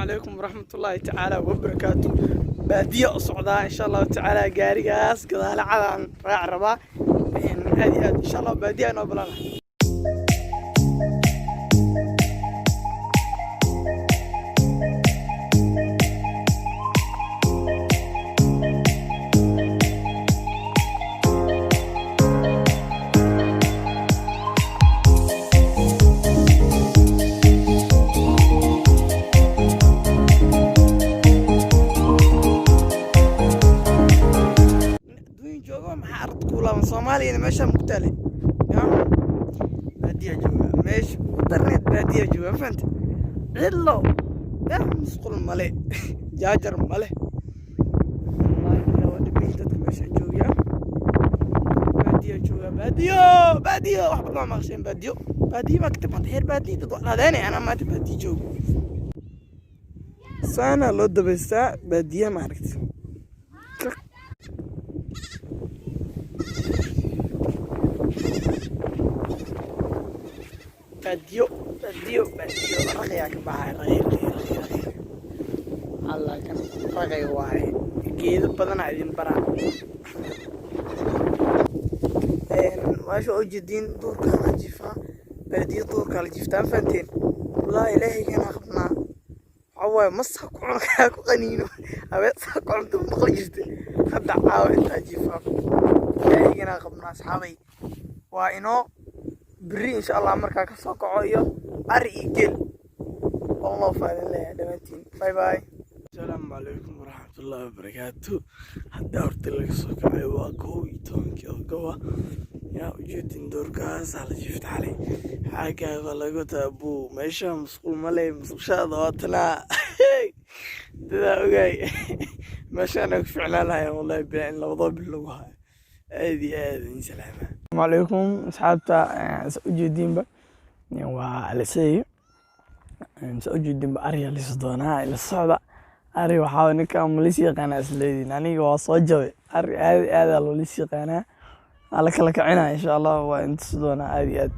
Calaykum waraxmatullaahi tacaala wabarakaatu. Baadiya u socdaa, insha Allahu tacaala. Gaarigaas gadaale cadaan raaci rabaa aad iyo aad. Insha Allah baadiya inoo balana. Adduun joogo, maxaa arad ku laaban? Soomaaliyana meeshaan ku taalay ya baadiya jooga, meesha ugu darneed baadiya jooga. Ma fahante? Cidlo ya, musqul male, jaajar male. Wallahi billahi, waa dhibay dadka meeshaan jooga. Baadiya jooga, baadiyo, baadiyo. Wax badan waa maqasheen. Baadiyo, baadiyo baa ka timaada, heer baadiyo dad waa dhaadeene. Anaa maanta baadiyo joogo, saana loo dabaystaa baadiyaha, ma aragti? Baadiyo, baadiyo, baadiyo. Raqayaa ka baxay, raqay, raqay, raqay, raqay. Allah, kan raqay waaye. Geedo badanaa idin baraa. Meesha oo ujeediin duurkaa la jiifaa, baadiyo duurkaa la jiiftaa. Ma fahanteen? Wallaahi Ilaahayganaa qabnaa. Waxaa waaye, mas ha ku cuno, kaa ku qaniino, habees ha ku cunto, maqli jirta. Hadda caawa intaa jiifaa, Ilaahayganaa qabnaa. Asxaabay, waa inoo beri, insha Allah, markaa kasoo kaco iyo ari iyo geel. Wallahu faadin leeyahay dhammaantiin. Bye bye. Asalaamu calaykum waraxmatullaahi wabarakaatu. Hadda horta laga soo kacay, waa 11-kii oo gowa. Yaa ujeedin, doorkaas la jiifta xalay. Xaagaaga lagu taabuu, meesha musqul male, musqushaada waa tanaa. Dadaa ogaay meeshaan ku ficnaan lahayn, wallahi bilaa, in labadoo bil lagu hayo. Aad iyo aad in salaama. Asalaamu calaykum asxaabta. Sa ujeediinba waa alisay, sa ujeediinba ariga lisi doonaa. Ila socda. Ari waxaa ninka malis yaqaanaa isleediin. Aniga waa soo jabay. Ari aad iyo aad aa loolis yaqaanaa, waa la kala kicinaa. Insha Allah waa intusi doonaa aad iyo aad.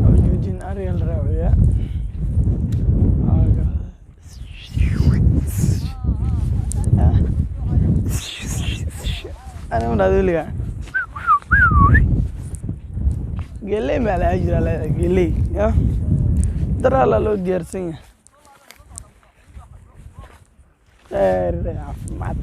Ujeedin, ariga la raaciyaa. Ani ma dhahdo weligaa geley maa lahaa jiraa leedahay geley ya daraala loo diyaarsan yahay. Khayr iyo caafimaad.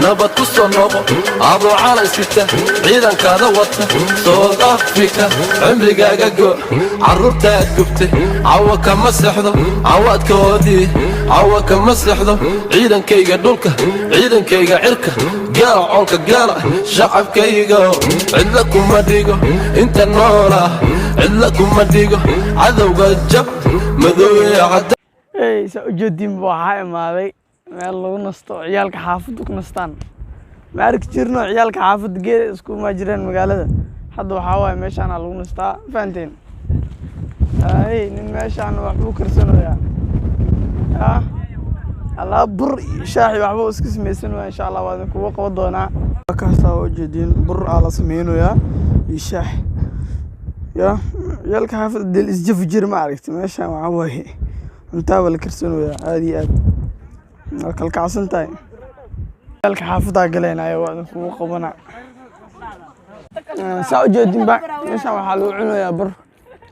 Nabad ku soo noqo adoo calan sita, ciidankaada wata. South Africa cimrigaaga go, carruurtaad gubtay cawa kama sexdo, cawaadkoodii cawa kama sexdo. Ciidankayga dhulka, ciidankayga cirka, gaala colka gaala. Shacabkayga cidla kuma dhigo, inta noola cidla kuma dhigo. Cadowga jab, madoobe cadda. Hey, saa ujeediinba waxaa imaaday meel lagu nasto oo ciyaalka xaafadda ku nastaan. Ma arki jirno ciyaalka xaafadda geela iskuma jireen magaalada. Hadda waxaa waaye meeshaana lagu nastaa, fahanteen? Hey, nin meeshaan waxbuu karsanayaa ya alaa, bur iyo shaaxi waxbuu iska samaysanaya. Insha Allah waa idinkugu qaban doonaa. Kaasaa ujeediin, bur aa la sameynayaa iyo shaax ya ciyaalka xaafadda deel isjafi jira. Ma aragti, meeshaan waxaa waaye cuntaa la karsanayaa, aad iyo aad waa kalkacsan tahay. Ciyaalka xaafaddaa galeynaya, waa idinkugu qabana. Saa ujeedinba meeshaan waxaa lagu cunayaa bur,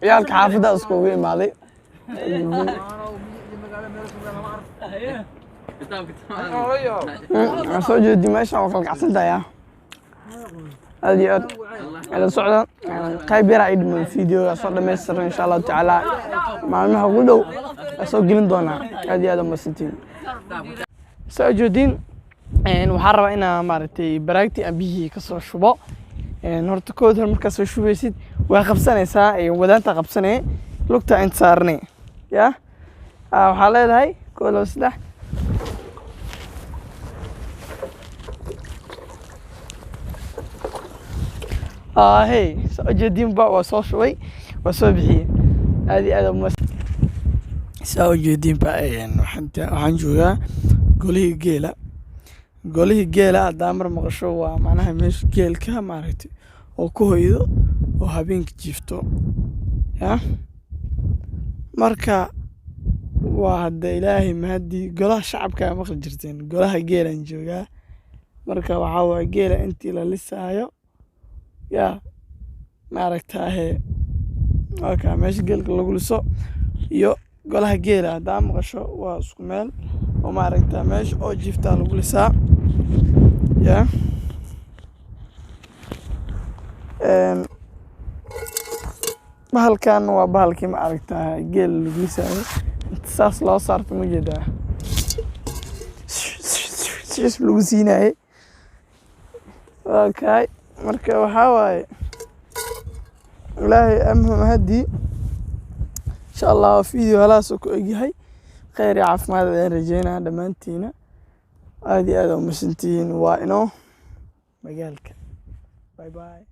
ciyaalka xaafaddaa iskugu imaaday. Soo jeedi, meeshaan waa kalkacsan tahay, ah, aad iyo aad ila socda. Qayb yar ay dhiman videoga soo dhamaystiran, insha Allahu tacaala maalmaha ugu dhow waa soo gelin doonaa. Aad iyo aad umahadsantihiin. Soo jeedin, waxaan rabaa inaa maaragtay baraagtii aan biyihii kasoo shubo. Horta kood hore markaa soo shubaysid waa qabsanaysaa, wadaanta qabsanee, lugta inta saarnay ya. Waxaa leedahay koo, labo, saddex. Hey, soo ujeedinba waa soo shubay, waa soo bixiyey. Aad iyo aad saa ujeedinba waxaan joogaa golihii geela. Golihii geela haddaa mar maqasho, waa macnaha meesha geelka maaragtay oo ku hoydo oo habeenka jiifto ya. Marka waa hadda Ilaahay mahadii, golaha shacabka maqli jirteen, golaha geelaan joogaa. Marka waxaa waaye geela intii la lisaayo ya maaragtaahe, waa kaa meesha geelka lagu liso iyo golaha geela haddaa maqasho waa isku meel oo maaragta meesha oo jiiftaa lagu lisaa ya. Bahalkan waa bahalkii ma aragtaa geela lagu lisaayo, inta saas loo saarto ma jeedaa sis lagu siinaye, waa kaay. Marka waxaa waaye Ilaahay amha mahadii. Insha Allah video halaas ku egyahay. Khayr iyo caafimaad ayaan rajeynaya dhammaantiina. Aad iyo aad aa umahadsantihiin. Waa inoo magaalka. Bye bye.